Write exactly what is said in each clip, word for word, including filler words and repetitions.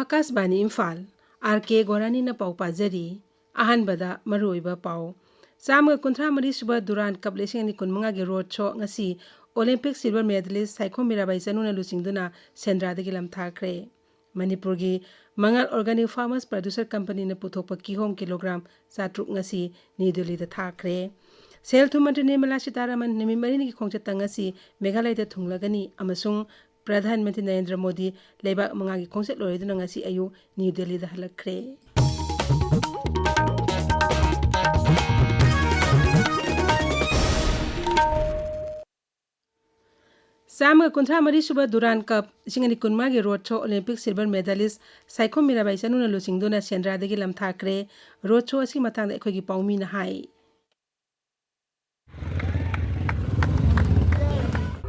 ꯑꯥꯀꯥꯁꯕꯥꯅꯤ Imphal, R ꯀꯦ ꯒꯣꯔꯥꯅꯤꯅ ꯄꯥꯎ ꯄꯥꯖꯔꯤ꯫ ꯑꯍꯥꯟꯕꯗ ꯃꯔꯨꯑꯣꯏꯕ ꯄꯥꯎ꯫ ꯆꯥꯝꯃꯒ ꯀꯨꯟꯊ꯭ꯔꯥ ꯃꯔꯤ ꯁꯨꯕ ꯗꯨꯔꯥꯟ ꯀꯞ ꯂꯤꯁꯤꯡ ꯑꯅꯤ ꯀꯨꯟꯃꯉꯥꯒꯤ ꯔꯣꯗ ꯁꯣ ꯉꯁꯤ Olympic silver medallist Saikhom Mirabai ꯆꯅꯨꯅ ꯂꯨꯆꯤꯡꯗꯨꯅ ꯁꯦꯟꯗ꯭ꯔꯥꯗꯒꯤ ꯂꯝꯊꯥꯈ꯭ꯔꯦ꯫ ꯃꯅꯤꯄꯨꯔꯒꯤ ꯃꯉꯥꯜ ꯑꯣꯔꯒꯥꯅꯤꯛ ꯐꯥꯔꯃꯔꯁ ꯄ꯭ꯔꯗ꯭ꯌꯨꯁꯔ ꯀꯝꯄꯅꯤꯅ ꯄꯨꯊꯣꯛꯄ ꯀꯤꯍꯣꯝ ꯀꯤꯂꯣꯒ꯭ꯔꯥꯝ ꯆꯥꯇ꯭ꯔꯨꯛ ꯉꯁꯤ ꯅ꯭ꯌꯨ ꯗꯦꯜꯂꯤꯗ ꯊꯥꯈ꯭ꯔꯦ꯫ ꯁꯦꯜ ꯊꯨꯝ ꯃꯟꯇ꯭ꯔꯤ ꯅꯤꯔꯃꯂꯥ ꯁꯤꯇꯥꯔꯥꯃꯟ ꯅꯨꯃꯤꯠ ꯃꯔꯤꯅꯤꯒꯤ ꯈꯣꯡꯆꯠꯇ ꯉꯁꯤ ꯃꯦꯘꯥꯂꯌꯗ ꯊꯨꯡꯂꯒꯅꯤ ꯑꯃꯁꯨꯡ ꯄ꯭ꯔꯙꯥꯟ ꯃꯟꯇ꯭ꯔꯤ ꯅꯔꯦꯟꯗ꯭ꯔ ꯃꯣꯗꯤ ꯂꯩꯕꯥꯛ ꯃꯉꯥꯒꯤ ꯈꯣꯡꯆꯠ ꯂꯣꯏꯔꯗꯨꯅ ꯉꯁꯤ ꯑꯌꯨꯛ ꯅ꯭ꯌꯨ ꯗꯦꯜꯂꯤꯗ ꯍꯜꯂꯛꯈ꯭ꯔꯦ꯫ ꯆꯥꯝꯃꯒ ꯀꯨꯟꯊ꯭ꯔꯥ ꯃꯔꯤ ꯁꯨꯕ ꯗꯨꯔꯥꯟ ꯀꯞ ꯂꯤꯁꯤꯡ ꯑꯅꯤ ꯀꯨꯟꯃꯉꯥꯒꯤ road show Olympic silver medallist Saikhom Mirabai ꯆꯅꯨꯅ ꯂꯨꯆꯤꯡꯗꯨꯅ ꯁꯦꯟꯗ꯭ꯔꯥꯗꯒꯤ ꯂꯝꯊꯥꯈ꯭ꯔꯦ꯫ ꯔꯣꯗ ꯁꯣ ꯑꯁꯤꯒꯤ ꯃꯇꯥꯡꯗ ꯑꯩꯈꯣꯏꯒꯤ ꯄꯥꯎꯃꯤꯅ ꯍꯥꯏ꯫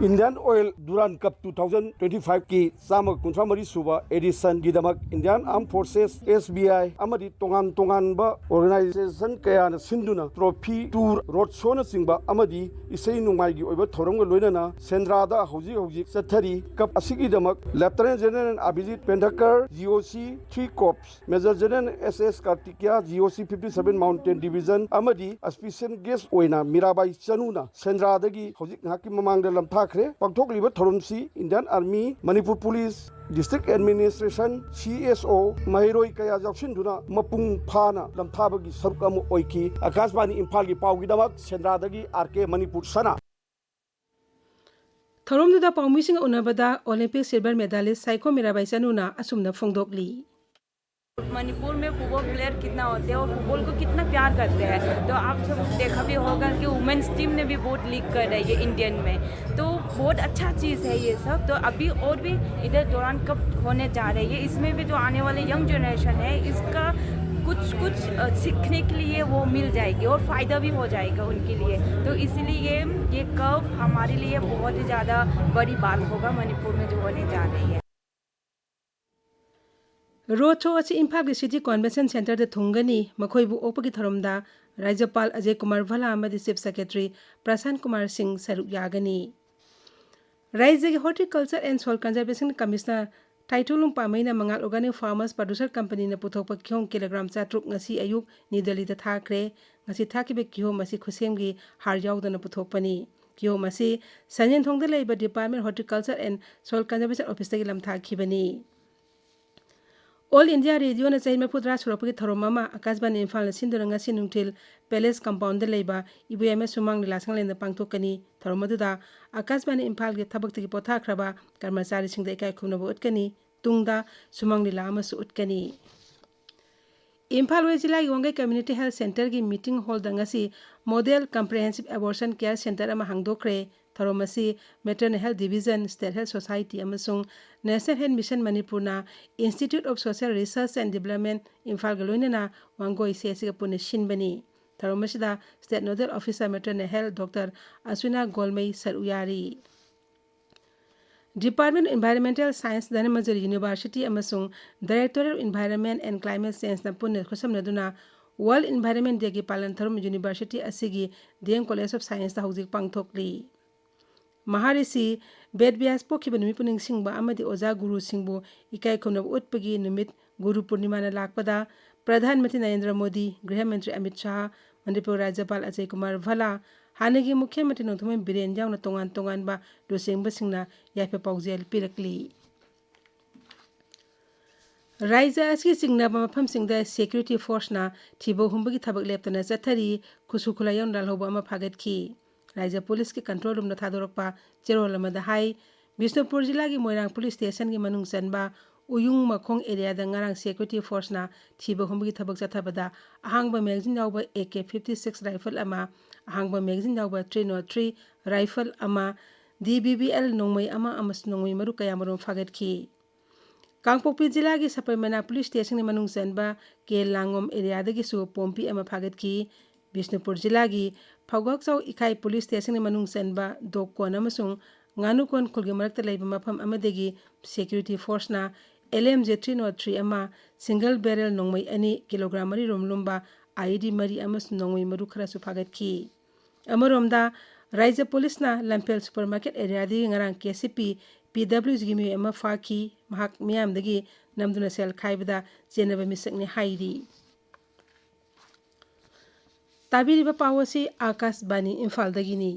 Indian oil Durand cup two thousand twenty ꯐꯥꯏꯚꯀꯤ ꯆꯥꯝꯃꯒ ꯀꯨꯟꯊ꯭ꯔꯥ ꯃꯔꯤ ꯁꯨꯕ ꯑꯦꯗꯤꯁꯟꯒꯤꯗꯃꯛ ꯏꯟꯗꯤꯌꯥꯟ ꯑꯥꯔꯝ ꯐꯣꯔꯁꯦꯁ, ꯑꯦꯁ ꯕꯤ ꯑꯥꯏ ꯑꯃꯗꯤ ꯇꯣꯉꯥꯟ ꯇꯣꯉꯥꯟꯕ ꯑꯣꯔꯒꯅꯥꯏꯖꯦꯁꯟ ꯀꯌꯥꯅ ꯁꯤꯟꯗꯨꯅ ꯇ꯭ꯔꯣꯐꯤ ꯇꯨꯔ, ꯔꯣꯗ ꯁꯣꯅꯆꯤꯡꯕ ꯑꯃꯗꯤ ꯏꯁꯩ ꯅꯣꯡꯃꯥꯏꯒꯤ ꯑꯣꯏꯕ ꯊꯧꯔꯝꯒ ꯂꯣꯏꯅꯅ ꯁꯦꯟꯗ꯭ꯔꯥꯗ ꯍꯧꯖꯤꯛ ꯍꯧꯖꯤꯛ ꯆꯠꯊꯔꯤ꯫ ꯀꯞ ꯑꯁꯤꯒꯤꯗꯃꯛ ꯂꯦꯐꯇꯤꯅꯦꯟ general ꯑꯕꯤꯖꯤꯠ ꯄꯦꯟꯙꯔꯀꯔ, G O C three corps, major general S S Kartikeya, G O C fifty seven mountain division ꯑꯃꯗꯤ ꯁ꯭ꯄꯦꯁꯤꯌꯦꯜ ꯒꯦꯁ ꯑꯣꯏꯅ ꯃꯤꯔꯥꯕꯥꯏ ꯆꯅꯨꯅ ꯁꯦꯟꯗ꯭ꯔꯥꯗꯒꯤ ꯍꯧꯖꯤꯛ ꯉꯥꯏꯍꯥꯛꯀꯤ ꯃꯃꯥꯡꯗ ꯂꯝꯊꯥꯈ꯭ꯔꯦ꯫ ꯄꯥꯡꯊꯣꯛꯂꯤꯕ ꯊꯧꯔꯝꯁꯤ Indian army, Manipur police, district administration, C S ꯑꯣ, ꯃꯍꯩꯔꯣꯏ ꯀꯌꯥ ꯌꯥꯎꯁꯤꯟꯗꯨꯅ ꯃꯄꯨꯡ ꯐꯥꯅ ꯂꯝꯊꯥꯕꯒꯤ ꯁꯔꯨꯛ ꯑꯃ ꯑꯣꯏꯈꯤ꯫ ꯑꯀꯥꯁꯕꯥꯅꯤ ꯏꯝꯐꯥꯜꯒꯤ ꯄꯥꯎꯒꯤꯗꯃꯛ ꯁꯦꯟꯗ꯭ꯔꯥꯗꯒꯤ ꯑꯥꯔ ꯀꯦ ꯃꯅꯤꯄꯨꯔ ꯁꯅꯥ꯫ ꯊꯧꯔꯝꯗꯨꯗ ꯄꯥꯎꯃꯤꯁꯤꯡꯒ ꯎꯅꯕꯗ olympic silver medallist Saikhom Mirabai ꯆꯅꯨꯅ ꯑꯁꯨꯝꯅ ꯐꯣꯡꯗꯣꯛꯂꯤ꯫ मणिपुर में फुटबॉल प्लेयर कितना होते हैं और फुटबॉल को कितना प्यार करते हैं। तो आप सब देखा भी होगा कि वुमेन्स टीम ने भी बहुत लीग कर रही है इंडियन में, तो बहुत अच्छा चीज़ है ये सब। तो अभी और भी इधर दौरान कप होने जा रही है, इसमें भी जो आने वाले यंग जनरेशन है इसका कुछ कुछ अ, सीखने के लिए वो मिल जाएगी और फ़ायदा भी हो जाएगा उनके लिए। तो इसीलिए ये कप हमारे लिए बहुत ही ज़्यादा बड़ी बात होगा मणिपुर में जो होने जा रही है। ꯔꯣꯗ ꯁꯣ ꯑꯁꯤ ꯏꯝꯐꯥꯜꯒꯤ ꯁꯤꯇꯤ ꯀꯣꯟꯚꯦꯟꯁꯟ ꯁꯦꯟꯇꯔꯗ ꯊꯨꯡꯒꯅꯤ꯫ ꯃꯈꯣꯏꯕꯨ ꯑꯣꯛꯄꯒꯤ ꯊꯧꯔꯝꯗ ꯔꯥꯖ꯭ꯌꯄꯥꯜ ꯑꯖꯌ ꯀꯨꯃꯥꯔ ꯚꯜꯂꯥ ꯑꯃꯗꯤ ꯆꯤꯐ ꯁꯦꯀ꯭ꯔꯦꯇꯔꯤ ꯄ꯭ꯔꯁꯥꯟ ꯀꯨꯃꯥꯔ ꯁꯤꯡ ꯁꯔꯨꯛ ꯌꯥꯒꯅꯤ꯫ ꯔꯥꯖ꯭ꯌꯒꯤ horticulture and soil conservation commissioner ꯇꯥꯏꯊꯣꯂꯨꯡ ꯄꯥꯝꯃꯩꯅ ꯃꯉꯥꯜ Organic Farmers Producer Companyꯅ ꯄꯨꯊꯣꯛꯄ ꯀꯤꯍꯣꯝ ꯀꯤꯂꯣꯒ꯭ꯔꯥꯝ ꯆꯥꯇ꯭ꯔꯨꯛ ꯉꯁꯤ ꯑꯌꯨꯛ ꯅ꯭ꯌꯨ ꯗꯦꯜꯂꯤꯗ ꯊꯥꯈ꯭ꯔꯦ꯫ ꯉꯁꯤ ꯊꯥꯈꯤꯕ ꯀꯤꯍꯣꯝ ꯑꯁꯤ ꯈꯨꯠꯁꯦꯝꯒꯤ ꯍꯥꯔ ꯌꯥꯎꯗꯅ ꯄꯨꯊꯣꯛꯄꯅꯤ꯫ ꯀꯤꯍꯣꯝ ꯑꯁꯤ ꯁꯟꯖꯦꯟꯊꯣꯡꯗ ꯂꯩꯕ Department Horticulture and Soil Conservation Officeꯇꯒꯤ ꯂꯝꯊꯥꯈꯤꯕꯅꯤ꯫ All India Radioꯅ ꯆꯍꯤ ꯃꯔꯤꯐꯨꯇꯔꯥ ꯁꯨꯔꯛꯄꯒꯤ ꯊꯧꯔꯝ ꯑꯃ ꯑꯀꯥꯁꯕꯥꯅꯤ ꯏꯝꯐꯥꯜꯅ ꯁꯤꯟꯗꯨꯅ ꯉꯁꯤ ꯅꯨꯡꯊꯤꯜ Palace Compoundꯗ ꯂꯩꯕ ꯏꯕꯣꯌꯥꯏꯃ ꯁꯨꯃꯥꯡ ꯂꯤꯂꯥ ꯁꯪꯂꯦꯟꯗ ꯄꯥꯡꯊꯣꯛꯀꯅꯤ꯫ ꯊꯧꯔꯝ ꯑꯗꯨꯗ ꯑꯀꯥꯁꯕꯥꯅꯤ ꯏꯝꯐꯥꯜꯒꯤ ꯊꯕꯛꯇꯒꯤ ꯄꯣꯊꯥꯈ꯭ꯔꯕ ꯀꯔꯃꯆꯥꯔꯤꯁꯤꯡꯗ ꯏꯀꯥꯏ ꯈꯨꯝꯅꯕ ꯎꯠꯀꯅꯤ꯫ ꯇꯨꯡꯗ ꯁꯨꯃꯥꯡ ꯂꯤꯂꯥ ꯑꯃꯁꯨ ꯎꯠꯀꯅꯤ꯫ ꯏꯝꯐꯥꯜ ꯋꯦꯁ ꯖꯤꯂꯥꯒꯤ ꯋꯥꯡꯒꯩ Community Health Centreꯒꯤ meeting hallꯗ ꯉꯁꯤ Model Comprehensive Abortion Care Centre ꯑꯃ ꯍꯥꯡꯗꯣꯛꯈ꯭ꯔꯦ꯫ ꯊꯧꯔꯝ ꯑꯁꯤ Maternal Health Division, State Health Society ꯑꯃꯁꯨꯡ National Health Mission ꯃꯅꯤꯄꯨꯔꯅ Institute of Social Research and Development ꯏꯝꯐꯥꯜꯒ ꯂꯣꯏꯅꯅ ꯋꯥꯡꯒꯣꯏ CHCꯒ ꯄꯨꯟꯅ ꯁꯤꯟꯕꯅꯤ꯫ ꯊꯧꯔꯝ ꯑꯁꯤꯗ State Nodal Officer Maternal Health Doctor ꯑꯁ꯭ꯋꯤꯅꯥ ꯒꯣꯜꯃꯩ ꯁꯔꯨꯛ ꯌꯥꯔꯤ꯫ Department of Environmental Science, Dhanamanjuri University ꯑꯃꯁꯨꯡ Directorate of Environment and Climate Changeꯅ ꯄꯨꯟꯅ ꯈꯨꯠꯁꯝꯅꯗꯨꯅ World Environment Dayꯒꯤ ꯄꯥꯂꯟ ꯊꯧꯔꯝ university ꯑꯁꯤꯒꯤ DM College of Scienceꯇ ꯍꯧꯖꯤꯛ ꯄꯥꯡꯊꯣꯛꯂꯤ꯫ ꯃꯍꯥꯔꯤꯁꯤ ꯕꯦꯗ ꯕ꯭ꯌꯥꯁ ꯄꯣꯛꯈꯤꯕ ꯅꯨꯃꯤꯠꯄꯨ ꯅꯤꯡꯁꯤꯡꯕ ꯑꯃꯗꯤ ꯑꯣꯖꯥ ꯒꯨꯔꯨꯁꯤꯡꯕꯨ ꯏꯀꯥꯏ ꯈꯨꯝꯅꯕ ꯎꯠꯄꯒꯤ ꯅꯨꯃꯤꯠ ꯒꯨꯔꯨ ꯄꯨꯔꯅꯤꯃꯥꯅ ꯂꯥꯛꯄꯗ ꯄ꯭ꯔꯙꯥꯟ ꯃꯟꯇ꯭ꯔꯤ ꯅꯔꯦꯟꯗ꯭ꯔ ꯃꯣꯗꯤ, ꯒ꯭ꯔꯤꯍ ꯃꯟꯇ꯭ꯔꯤ ꯑꯃꯤꯠ ꯁꯥꯍ, ꯃꯅꯤꯄꯨꯔ ꯔꯥꯖ꯭ꯌꯄꯥꯜ ꯑꯖꯌ ꯀꯨꯃꯥꯔ ꯚꯜꯂꯥ, ꯍꯥꯟꯅꯒꯤ ꯃꯨꯈ꯭ꯌ ꯃꯟꯇ꯭ꯔꯤ ꯅꯣꯡꯊꯣꯝꯕꯝ ꯕꯤꯔꯦꯟ ꯌꯥꯎꯅ ꯇꯣꯉꯥꯟ ꯇꯣꯉꯥꯟꯕ ꯂꯨꯆꯤꯡꯕꯁꯤꯡꯅ ꯌꯥꯏꯐ ꯄꯥꯎꯖꯦꯜ ꯄꯤꯔꯛꯂꯤ꯫ ꯔꯥꯖ꯭ꯌ ꯑꯁꯤꯒꯤ ꯆꯤꯡꯅꯕ ꯃꯐꯝꯁꯤꯡꯗ security forceꯅ ꯊꯤꯕ ꯍꯨꯝꯕꯒꯤ ꯊꯕꯛ ꯂꯦꯞꯇꯅ ꯆꯠꯊꯔꯤ꯫ ꯈꯨꯠꯁꯨ ꯈꯨꯠꯂꯥꯏ ꯌꯥꯎꯅ ꯂꯥꯜꯍꯧꯕ ꯑꯃ ꯐꯥꯒꯠꯈꯤ꯫ ꯔꯥꯖ꯭ꯌ ꯄꯨꯂꯤꯁꯀꯤ control roomꯅ ꯊꯥꯗꯣꯔꯛꯄ ꯆꯦꯔꯣꯜ ꯑꯃꯗ ꯍꯥꯏ, ꯕꯤꯁꯅꯨꯄꯨꯔ ꯖꯤꯂꯥꯒꯤ ꯃꯣꯏꯔꯥꯡ ꯄꯨꯂꯤꯁ ꯁ꯭ꯇꯦꯁꯟꯒꯤ ꯃꯅꯨꯡ ꯆꯟꯕ ꯎꯌꯨꯡ ꯃꯈꯣꯡ areaꯗ ꯉꯔꯥꯡ security forceꯅ ꯊꯤꯕ ꯍꯨꯝꯕꯒꯤ ꯊꯕꯛ ꯆꯠꯊꯕꯗ ꯑꯍꯥꯡꯕ magazine ꯌꯥꯎꯕ AK fifty six rifle ꯑꯃ, ꯑꯍꯥꯡꯕ magazine ꯌꯥꯎꯕ three nought three rifle ꯑꯃ, DBBL ꯅꯣꯡꯃꯩ ꯑꯃ ꯑꯃꯁꯨꯡ ꯅꯣꯡꯃꯩ ꯃꯔꯨ ꯀꯌꯥꯃꯔꯨꯝ ꯐꯥꯒꯠꯈꯤ꯫ ꯀꯥꯡꯄꯣꯛꯄꯤ ꯖꯤꯂꯥꯒꯤ ꯁꯄꯔꯃꯅꯥ ꯄꯨꯂꯤꯁ ꯁ꯭ꯇꯦꯁꯟꯒꯤ ꯃꯅꯨꯡ ꯆꯟꯕ ꯀꯦ ꯂꯥꯡꯉꯣꯝ areaꯗꯒꯤꯁꯨ ꯄꯣꯝꯄꯤ ꯑꯃ ꯐꯥꯒꯠꯈꯤ꯫ ꯕꯤꯁꯅꯨꯄꯨꯔ ꯖꯤꯂꯥꯒꯤ ꯐꯧꯒꯥꯛꯆꯥꯎ ꯏꯀꯥꯏ ꯄꯨꯂꯤꯁ ꯁ꯭ꯇꯦꯁꯟꯒꯤ ꯃꯅꯨꯡ ꯆꯟꯕ ꯗꯣꯛꯀꯣꯟ ꯑꯃꯁꯨꯡ ꯉꯥꯅꯨꯀꯣꯟ ꯈꯨꯜꯒꯤ ꯃꯔꯛꯇ ꯂꯩꯕ ꯃꯐꯝ ꯑꯃꯗꯒꯤ security forceꯅ LMG three nought three ꯑꯃ, single barrel ꯅꯣꯡꯃꯩ ꯑꯅꯤ, ꯀꯤꯂꯣꯒ꯭ꯔꯥꯝ ꯃꯔꯤ ꯔꯣꯝ ꯂꯨꯝꯕ IED ꯃꯔꯤ ꯑꯃꯁꯨꯡ ꯅꯣꯡꯃꯩ ꯃꯔꯨ ꯈꯔꯁꯨ ꯐꯥꯒꯠꯈꯤ꯫ ꯑꯃꯔꯣꯝꯗ, ꯔꯥꯖ꯭ꯌ ꯄꯨꯂꯤꯁꯅ ꯂꯝꯐꯦꯜ supermarket areaꯗꯒꯤ ꯉꯔꯥꯡ KCP ꯄꯤ ꯗꯕ꯭ꯂꯤꯎ ꯖꯤꯒꯤ ꯃꯤꯑꯣꯏ ꯑꯃ ꯐꯥꯈꯤ꯫ ꯃꯍꯥꯛ ꯃꯤꯌꯥꯝꯗꯒꯤ ꯅꯝꯗꯨꯅ ꯁꯦꯜ ꯈꯥꯏꯕꯗ ꯆꯦꯟꯅꯕ ꯃꯤꯁꯛꯅꯤ ꯍꯥꯏꯔꯤ꯫ ꯇꯥꯕꯤꯔꯤꯕ ꯄꯥꯎ ꯑꯁꯤ ꯑꯥꯀꯥꯁꯕꯥꯅꯤ ꯏꯝꯐꯥꯜꯗꯒꯤꯅꯤ꯫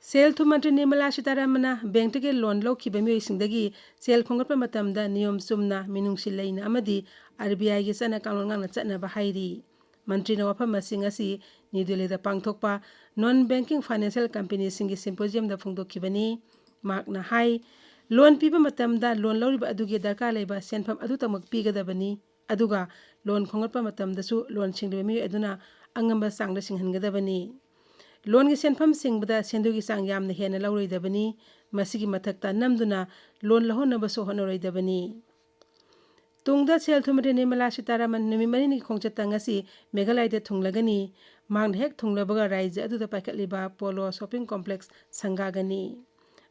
ꯁꯦꯜ ꯊꯨꯝ ꯃꯟꯇ꯭ꯔꯤ ꯅꯤꯔꯃꯂꯥ ꯁꯤꯇꯥꯔꯥꯃꯟꯅ ꯕꯦꯡꯛꯇꯒꯤ ꯂꯣꯟ ꯂꯧꯈꯤꯕ ꯃꯤꯑꯣꯏꯁꯤꯡꯗꯒꯤ ꯁꯦꯜ ꯈꯣꯝꯒꯠꯄ ꯃꯇꯝꯗ ꯅꯤꯌꯣꯝ ꯆꯨꯝꯅ, ꯃꯤꯅꯨꯡꯁꯤ ꯂꯩꯅ ꯑꯃꯗꯤ ꯑꯥꯔ ꯕꯤ ꯑꯥꯏꯒꯤ ꯆꯠꯅ ꯀꯥꯡꯂꯣꯟ ꯉꯥꯛꯅ ꯆꯠꯅꯕ ꯍꯥꯏꯔꯤ꯫ ꯃꯟꯇ꯭ꯔꯤꯅ ꯋꯥꯐꯝ ꯑꯁꯤ ꯉꯁꯤ ꯅ꯭ꯌꯨ ꯗꯦꯜꯂꯤꯗ ꯄꯥꯡꯊꯣꯛꯄ ꯅꯣꯟ ꯕꯦꯡꯀꯤꯡ ꯐꯥꯏꯅꯥꯟꯁꯤꯌꯦꯜ ꯀꯝꯄꯦꯅꯤꯁꯤꯡꯒꯤ ꯁꯤꯝꯄꯣꯖꯤꯌꯝꯗ ꯐꯣꯡꯗꯣꯛꯈꯤꯕꯅꯤ꯫ ꯃꯍꯥꯛꯅ ꯍꯥꯏ, ꯂꯣꯟ ꯄꯤꯕ ꯃꯇꯝꯗ ꯂꯣꯟ ꯂꯧꯔꯤꯕ ꯑꯗꯨꯒꯤ ꯗꯔꯀꯥꯔ ꯂꯩꯕ ꯁꯦꯟꯐꯝ ꯑꯗꯨꯇꯃꯛ ꯄꯤꯒꯗꯕꯅꯤ꯫ ꯑꯗꯨꯒ ꯂꯣꯟ ꯈꯣꯝꯒꯠꯄ ꯃꯇꯝꯗꯁꯨ ꯂꯣꯟ ꯁꯤꯡꯂꯤꯕ ꯃꯤꯑꯣꯏ ꯑꯗꯨꯅ ꯑꯉꯝꯕ ꯆꯥꯡꯗ ꯁꯤꯡꯍꯟꯒꯗꯕꯅꯤ꯫ ꯂꯣꯟꯒꯤ ꯁꯦꯟꯐꯝ ꯁꯤꯡꯕꯗ ꯁꯦꯟꯗꯣꯏꯒꯤ ꯆꯥꯡ ꯌꯥꯝꯅ ꯍꯦꯟꯅ ꯂꯧꯔꯣꯏꯗꯕꯅꯤ꯫ ꯃꯁꯤꯒꯤ ꯃꯊꯛꯇ ꯅꯝꯗꯨꯅ ꯂꯣꯟ ꯂꯧꯍꯧꯅꯕꯁꯨ ꯍꯣꯠꯅꯔꯣꯏꯗꯕꯅꯤ꯫ ꯇꯨꯡꯗ ꯁꯦꯜ ꯊꯨꯝ ꯃꯟꯇ꯭ꯔꯤ ꯅꯤꯔꯃꯂꯥ ꯁꯤꯇꯥꯔꯥꯃꯟ ꯅꯨꯃꯤꯠ ꯃꯔꯤꯅꯤꯒꯤ ꯈꯣꯡꯆꯠꯇ ꯉꯁꯤ ꯃꯦꯘꯥꯂꯌꯗ ꯊꯨꯡꯂꯒꯅꯤ꯫ ꯃꯍꯥꯛꯅ ꯍꯦꯛ ꯊꯨꯡꯂꯕꯒ ꯔꯥꯖ꯭ꯌ ꯑꯗꯨꯗ ꯄꯥꯏꯈꯠꯂꯤꯕ ꯄꯣꯂꯣ ꯁꯣꯄꯤꯡ ꯀꯣꯝꯄ꯭ꯂꯦꯛꯁ ꯁꯪꯒꯥꯒꯅꯤ꯫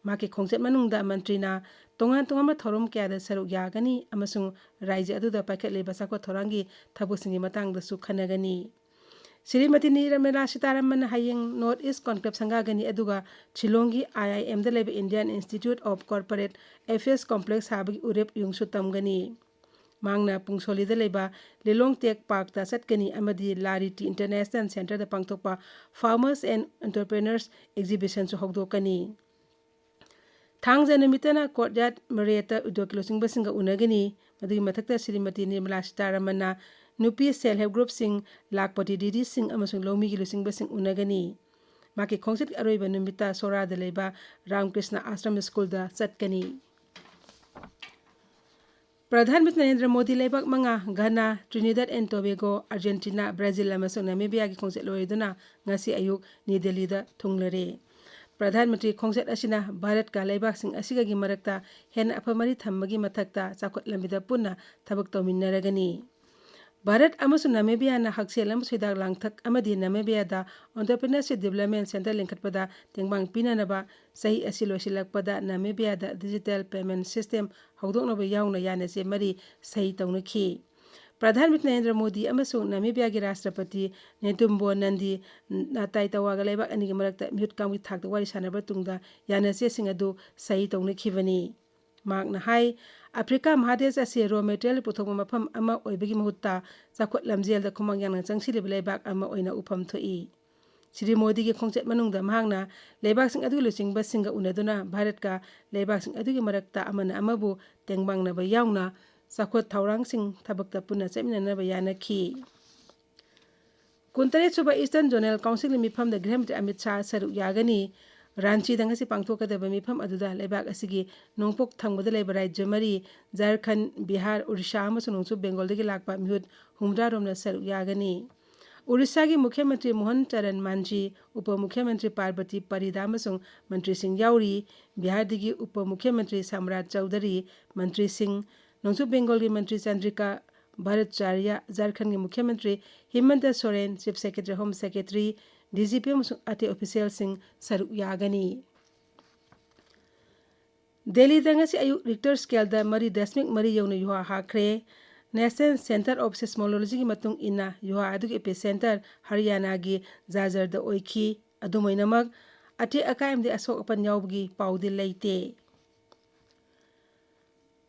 ꯃꯍꯥꯛꯀꯤ ꯈꯣꯡꯆꯠ ꯃꯅꯨꯡꯗ ꯃꯟꯇ꯭ꯔꯤꯅ ꯇꯣꯉꯥꯟ ꯇꯣꯉꯥꯟꯕ ꯊꯧꯔꯝ ꯀꯌꯥꯗ ꯁꯔꯨꯛ ꯌꯥꯒꯅꯤ ꯑꯃꯁꯨꯡ ꯔꯥꯖ꯭ꯌ ꯑꯗꯨꯗ ꯄꯥꯏꯈꯠꯂꯤꯕ ꯆꯥꯎꯈꯠ ꯊꯧꯔꯥꯡꯒꯤ ꯊꯕꯛꯁꯤꯡꯒꯤ ꯃꯇꯥꯡꯗꯁꯨ ꯈꯟꯅꯒꯅꯤ꯫ ꯁ꯭ꯔꯤꯃꯇꯤ ꯅꯤꯔꯃꯂꯥ ꯁꯤꯇꯥꯔꯥꯃꯟꯅ ꯍꯌꯦꯡ ꯅꯣꯔꯠ ꯏꯁ ꯀꯣꯟꯀ꯭ꯂꯦꯕ ꯁꯪꯒꯥꯒꯅꯤ, ꯑꯗꯨꯒ ꯁꯤꯂꯣꯡꯒꯤ ꯑꯥꯏ ꯑꯥꯏ ꯑꯦꯝꯗ ꯂꯩꯕ Indian Institute of Corporate Affairs complex ꯁꯥꯕꯒꯤ ꯎꯔꯦꯞ ꯌꯨꯡꯁꯨ ꯇꯝꯒꯅꯤ꯫ ꯃꯍꯥꯛꯅ ꯄꯨꯡꯁꯣꯂꯤꯗ ꯂꯩꯕ ꯂꯤꯂꯣꯡ ꯇꯦꯛ ꯄꯥꯔꯛꯇ ꯆꯠꯀꯅꯤ ꯑꯃꯗꯤ ꯂꯥꯔꯤꯇꯤ ꯏꯟꯇꯔꯅꯦꯁꯅꯦꯜ ꯁꯦꯟꯇꯔꯗ ꯄꯥꯡꯊꯣꯛꯄ ꯐꯥꯔꯃꯔꯁ ꯑꯦꯟ ꯑꯦꯟꯇꯔꯄ꯭ꯔꯦꯅꯔꯁ ꯑꯦꯛꯖꯤꯕꯤꯁꯟꯁꯨ ꯍꯧꯗꯣꯛꯀꯅꯤ꯫ ꯊꯥꯡꯖ ꯅꯨꯃꯤꯠꯇꯅ ꯀꯣꯔꯠꯌꯥꯔꯗ ꯃꯔꯤꯌꯦꯠꯇ ꯎꯗ꯭ꯌꯣꯒꯤ ꯂꯨꯆꯤꯡꯕꯁꯤꯡꯒ ꯎꯅꯒꯅꯤ꯫ ꯃꯗꯨꯒꯤ ꯃꯊꯛꯇ ꯁ꯭ꯔꯤꯃꯇꯤ ꯅꯤꯔꯃꯂꯥ ꯁꯤꯇꯥꯔꯥꯃꯟꯅ ꯅꯨꯄꯤ ꯁꯦꯜꯐ ꯍꯦꯜꯞ ꯒ꯭ꯔꯨꯞꯁꯤꯡ, ꯂꯥꯈꯄꯇꯤ ꯗꯤꯗꯤꯁꯤꯡ ꯑꯃꯁꯨꯡ ꯂꯧꯃꯤꯒꯤ ꯂꯨꯆꯤꯡꯕꯁꯤꯡ ꯎꯅꯒꯅꯤ꯫ ꯃꯍꯥꯛꯀꯤ ꯈꯣꯡꯆꯠꯀꯤ ꯑꯔꯣꯏꯕ ꯅꯨꯃꯤꯠꯇ ꯁꯣꯔꯥꯗ ꯂꯩꯕ ꯔꯥꯃꯀ꯭ꯔꯤꯁꯅ ꯑꯥꯁ꯭ꯔꯝ ꯁ꯭ꯀꯨꯜꯗ ꯆꯠꯀꯅꯤ꯫ ꯄ꯭ꯔꯙꯥꯟ ꯃꯟꯇ꯭ꯔꯤ ꯅꯔꯦꯟꯗ꯭ꯔ ꯃꯣꯗꯤ ꯂꯩꯕꯥꯛ ꯃꯉꯥ, ꯘꯅꯥ, ꯇ꯭ꯔꯤꯅꯤꯗꯥꯗ ꯑꯦꯟ ꯇꯣꯕꯦꯒꯣ, ꯑꯥꯔꯖꯦꯟꯇꯤꯅꯥ, ꯕ꯭ꯔꯥꯖꯤꯜ ꯑꯃꯁꯨꯡ ꯅꯥꯃꯤꯕꯤꯌꯥꯒꯤ ꯈꯣꯡꯆꯠ ꯂꯣꯏꯗꯨꯅ ꯉꯁꯤ ꯑꯌꯨꯛ ꯅ꯭ꯌꯨ ꯗꯦꯜꯂꯤꯗ ꯊꯨꯡꯂꯔꯦ꯫ ꯄ꯭ꯔꯙꯥꯟ ꯃꯟꯇ꯭ꯔꯤ ꯈꯣꯡꯆꯠ ꯑꯁꯤꯅ ꯚꯥꯔꯠꯀ ꯂꯩꯕꯥꯛꯁꯤꯡ ꯑꯁꯤꯒꯒꯤ ꯃꯔꯛꯇ ꯍꯦꯟꯅ ꯑꯐꯕ ꯃꯔꯤ ꯊꯝꯕꯒꯤ ꯃꯊꯛꯇ ꯆꯥꯎꯈꯠ ꯂꯝꯕꯤꯗ ꯄꯨꯟꯅ ꯊꯕꯛ ꯇꯧꯃꯤꯟꯅꯔꯒꯅꯤ꯫ ꯚꯥꯔꯠ ꯑꯃꯁꯨꯡ ꯅꯥꯃꯤꯕꯤꯌꯥꯅ ꯍꯛꯁꯦꯜ ꯑꯃꯁꯨꯡ ꯍꯤꯗꯥꯛ ꯂꯥꯡꯊꯛ ꯑꯃꯗꯤ ꯅꯥꯃꯤꯕꯤꯌꯥꯗ Entrepreneurship Development Center ꯂꯤꯡꯈꯠꯄꯗ ꯇꯦꯡꯕꯥꯡ ꯄꯤꯅꯅꯕ ꯆꯍꯤ ꯑꯁꯤ ꯂꯣꯏꯁꯤꯜꯂꯛꯄꯗ ꯅꯥꯃꯤꯕꯤꯌꯥꯗ digital payment system ꯍꯧꯗꯣꯛꯅꯕ ꯌꯥꯎꯅ ꯌꯥꯅꯆꯦ ꯃꯔꯤ ꯁꯍꯤ ꯇꯧꯅꯈꯤ꯫ ꯄ꯭ꯔꯙꯥꯟ ꯃꯟꯇ꯭ꯔꯤ ꯅꯔꯦꯟꯗ꯭ꯔ ꯃꯣꯗꯤ ꯑꯃꯁꯨꯡ ꯅꯥꯃꯤꯕꯤꯌꯥꯒꯤ ꯔꯥꯁꯇ꯭ꯔꯄꯇꯤ ꯅꯦꯇꯨꯝꯕꯣ ꯅꯟꯗꯤ ꯅꯥꯇꯥꯏꯇꯋꯥꯒ ꯂꯩꯕꯥꯛ ꯑꯅꯤꯒꯤ ꯃꯔꯛꯇ ꯃꯤꯍꯨꯠ ꯀꯥꯡꯒꯤ ꯊꯥꯛꯇ ꯋꯥꯔꯤ ꯁꯥꯟꯅꯕ ꯇꯨꯡꯗ ꯌꯥꯅꯆꯦꯁꯤꯡ ꯑꯗꯨ ꯁꯍꯤ ꯇꯧꯅꯈꯤꯕꯅꯤ꯫ ꯃꯍꯥꯛꯅ ꯍꯥꯏ, ꯑꯐ꯭ꯔꯤꯀꯥ ꯃꯍꯥꯗꯦꯁ ꯑꯁꯤ raw material ꯄꯨꯊꯣꯛꯄ ꯃꯐꯝ ꯑꯃ ꯑꯣꯏꯕꯒꯤ ꯃꯍꯨꯠꯇ ꯆꯥꯎꯈꯠ ꯂꯝꯖꯦꯜꯗ ꯈꯨꯃꯥꯡ ꯌꯥꯝꯅ ꯆꯪꯁꯤꯜꯂꯤꯕ ꯂꯩꯕꯥꯛ ꯑꯃ ꯑꯣꯏꯅ ꯎꯐꯝ ꯊꯣꯛꯏ꯫ ꯁ꯭ꯔꯤ ꯃꯣꯗꯤꯒꯤ ꯈꯣꯡꯆꯠ ꯃꯅꯨꯡꯗ ꯃꯍꯥꯛꯅ ꯂꯩꯕꯥꯛꯁꯤꯡ ꯑꯗꯨꯒꯤ ꯂꯨꯆꯤꯡꯕꯁꯤꯡꯒ ꯎꯅꯗꯨꯅ ꯚꯥꯔꯠꯀ ꯂꯩꯕꯥꯛꯁꯤꯡ ꯑꯗꯨꯒꯤ ꯃꯔꯛꯇ ꯑꯃꯅ ꯑꯃꯕꯨ ꯇꯦꯡꯕꯥꯡꯅꯕ ꯌꯥꯎꯅ ꯆꯥꯎꯈꯠ ꯊꯧꯔꯥꯡꯁꯤꯡ ꯊꯕꯛꯇ ꯄꯨꯟꯅ ꯆꯠꯃꯤꯟꯅꯅꯕ ꯌꯥꯅꯈꯤ꯫ ꯀꯨꯟꯇꯔꯦꯠ ꯁꯨꯕ Eastern Zonal Councilꯒꯤ ꯃꯤꯐꯝꯗ ꯒ꯭ꯔꯍ ꯃꯟꯇ꯭ꯔꯤ ꯑꯃꯤꯠ ꯁꯥꯍ ꯁꯔꯨꯛ ꯌꯥꯒꯅꯤ꯫ ꯔꯥꯟꯆꯤꯗ ꯉꯁꯤ ꯄꯥꯡꯊꯣꯛꯀꯗꯕ ꯃꯤꯐꯝ ꯑꯗꯨꯗ ꯂꯩꯕꯥꯛ ꯑꯁꯤꯒꯤ ꯅꯣꯡꯄꯣꯛ ꯊꯪꯕꯗ ꯂꯩꯕ ꯔꯥꯖ꯭ꯌ ꯃꯔꯤ, ꯖꯥꯔꯈꯟ, ꯕꯤꯍꯥꯔ, ꯑꯣꯔꯤꯁꯥ ꯑꯃꯁꯨꯡ ꯅꯣꯡꯆꯨꯞ ꯕꯦꯡꯒꯣꯜꯗꯒꯤ ꯂꯥꯛꯄ ꯃꯤꯍꯨꯠ ꯍꯨꯝꯗ꯭ꯔꯥ ꯔꯣꯝꯅ ꯁꯔꯨꯛ ꯌꯥꯒꯅꯤ꯫ ꯑꯣꯔꯤꯁꯥꯒꯤ ꯃꯨꯈ꯭ꯌ ꯃꯟꯇ꯭ꯔꯤ ꯃꯣꯍꯟ ꯆꯔꯟ ꯃꯥꯟꯖꯤ, ꯎꯄ ꯃꯨꯈ꯭ꯌ ꯃꯟꯇ꯭ꯔꯤ ꯄꯥꯔꯕꯇꯤ ꯄꯔꯤꯗꯥ ꯑꯃꯁꯨꯡ ꯃꯟꯇ꯭ꯔꯤꯁꯤꯡ ꯌꯥꯎꯔꯤ꯫ ꯕꯤꯍꯥꯔꯗꯒꯤ ꯎꯄ ꯃꯨꯈ꯭ꯌ ꯃꯟꯇ꯭ꯔꯤ ꯁꯝꯔꯥꯖ ꯆꯧꯙꯔꯤ, ꯃꯟꯇ꯭ꯔꯤꯁꯤꯡ, ꯅꯣꯡꯆꯨꯞ ꯕꯦꯡꯒꯣꯜꯒꯤ ꯃꯟꯇ꯭ꯔꯤ ꯆꯟꯗ꯭ꯔꯤꯀꯥ ꯚꯥꯔꯠꯆꯥꯔꯌ, ꯖꯥꯔꯈꯟꯒꯤ ꯃꯨꯈ꯭ꯌ ꯃꯟꯇ꯭ꯔꯤ ꯍꯤꯃꯟꯇ ꯁꯣꯔꯦꯟ, Chief Secretary, Home Secretary, DGP ꯑꯃꯁꯨꯡ ꯑꯇꯩ ꯑꯣꯐꯤꯁꯤꯌꯦꯜꯁꯤꯡ ꯁꯔꯨꯛ ꯌꯥꯒꯅꯤ꯫ ꯗꯦꯜꯂꯤꯗ ꯉꯁꯤ ꯑꯌꯨꯛ Richter scaleꯗ ꯃꯔꯤ ꯗꯁꯃꯤꯛ ꯃꯔꯤ ꯌꯧꯅ ꯌꯨꯍꯥ ꯍꯥꯈ꯭ꯔꯦ꯫ National Centre of Seismologyꯒꯤ ꯃꯇꯨꯡ ꯏꯟꯅ, ꯌꯨꯍꯥ ꯑꯗꯨꯒꯤ epicenter ꯍꯔꯤꯌꯥꯅꯥꯒꯤ ꯖꯥꯖꯔꯗ ꯑꯣꯏꯈꯤ꯫ ꯑꯗꯨꯝ ꯑꯣꯏꯅꯃꯛ, ꯑꯇꯦꯛ ꯑꯀꯥꯏ ꯑꯃꯗꯤ ꯑꯁꯣꯛ ꯑꯄꯟ ꯌꯥꯎꯕꯒꯤ ꯄꯥꯎꯗꯤ ꯂꯩꯇꯦ꯫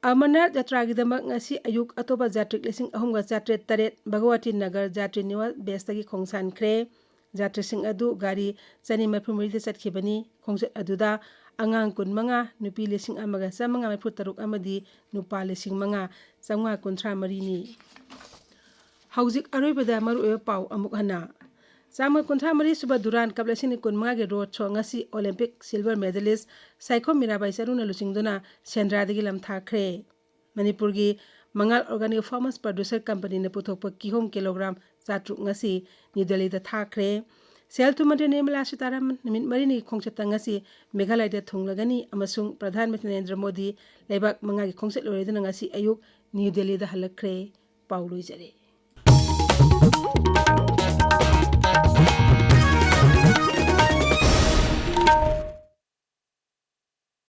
ꯑꯃꯔꯅꯥꯊ ꯖꯇ꯭ꯔꯥꯒꯤꯗꯃꯛ ꯉꯁꯤ ꯑꯌꯨꯛ ꯑꯇꯣꯞꯄ ꯖꯥꯇ꯭ꯔꯤꯛ ꯂꯤꯁꯤꯡ ꯑꯍꯨꯝꯒ ꯆꯥꯇ꯭ꯔꯦꯠ ꯇꯔꯦꯠ ꯚꯒꯋꯇꯤ ꯅꯒꯔ ꯖꯥꯇ꯭ꯔꯤ ꯅꯤꯋꯥꯁ ꯕꯦꯁꯇꯒꯤ ꯈꯣꯡꯁꯥꯟꯈ꯭ꯔꯦ꯫ ꯖꯥꯇ꯭ꯔꯤꯛꯁꯤꯡ ꯑꯗꯨ ꯒꯥꯔꯤ ꯆꯅꯤ ꯃꯔꯤꯐꯨ ꯃꯔꯤꯗ ꯆꯠꯈꯤꯕꯅꯤ꯫ ꯈꯣꯡꯆꯠ ꯑꯗꯨꯗ ꯑꯉꯥꯡ ꯀꯨꯟꯃꯉꯥ, ꯅꯨꯄꯤ ꯂꯤꯁꯤꯡ ꯑꯃꯒ ꯆꯥꯃꯉꯥ ꯃꯔꯤꯐꯨ ꯇꯔꯨꯛ ꯑꯃꯗꯤ ꯅꯨꯄꯥ ꯂꯤꯁꯤꯡ ꯃꯉꯥ ꯆꯥꯃꯉꯥ ꯀꯨꯟꯊ꯭ꯔꯥ ꯃꯔꯤꯅꯤ꯫ ꯍꯧꯖꯤꯛ ꯑꯔꯣꯏꯕꯗ ꯃꯔꯨꯑꯣꯏꯕ ꯄꯥꯎ ꯑꯃꯨꯛ ꯍꯟꯅ꯫ ꯆꯥꯝꯃ ꯀꯨꯟꯊ꯭ꯔꯥ ꯃꯔꯤ ꯁꯨꯕ Durand Cup ꯂꯤꯁꯤꯡ ꯑꯅꯤ ꯀꯨꯟꯃꯉꯥꯒꯤ road show ꯉꯁꯤ Olympic silver medalist Saikhom Mirabai ꯆꯅꯨꯅ ꯂꯨꯆꯤꯡꯗꯨꯅ ꯁꯦꯟꯗ꯭ꯔꯥꯗꯒꯤ ꯂꯝꯊꯥꯈ꯭ꯔꯦ꯫ ꯃꯅꯤꯄꯨꯔꯒꯤ ꯃꯉꯥꯜ Organic Farmers Producer Companyꯅ ꯄꯨꯊꯣꯛꯄ ꯀꯤꯍꯣꯝ kilogram ꯆꯥꯇ꯭ꯔꯨꯛ ꯉꯁꯤ ꯅ꯭ꯌꯨ ꯗꯦꯜꯂꯤꯗ ꯊꯥꯈ꯭ꯔꯦ꯫ ꯁꯦꯜ ꯊꯨꯝ ꯃꯟꯇ꯭ꯔꯤ ꯅꯤꯔꯃꯂꯥ ꯁꯤꯇꯥꯔꯥꯃꯟ ꯅꯨꯃꯤꯠ ꯃꯔꯤꯅꯤꯒꯤ ꯈꯣꯡꯆꯠꯇ ꯉꯁꯤ ꯃꯦꯘꯥꯂꯌꯗ ꯊꯨꯡꯂꯒꯅꯤ ꯑꯃꯁꯨꯡ ꯄ꯭ꯔꯙꯥꯟ ꯃꯟꯇ꯭ꯔꯤ ꯅꯔꯦꯟꯗ꯭ꯔ ꯃꯣꯗꯤ ꯂꯩꯕꯥꯛ ꯃꯉꯥꯒꯤ ꯈꯣꯡꯆꯠ ꯂꯣꯏꯔꯗꯨꯅ ꯉꯁꯤ ꯑꯌꯨꯛ ꯅ꯭ꯌꯨ ꯗꯦꯜꯂꯤꯗ ꯍꯜꯂꯛꯈ꯭ꯔꯦ꯫ ꯄꯥꯎ ꯂꯣꯏꯖꯔꯦ꯫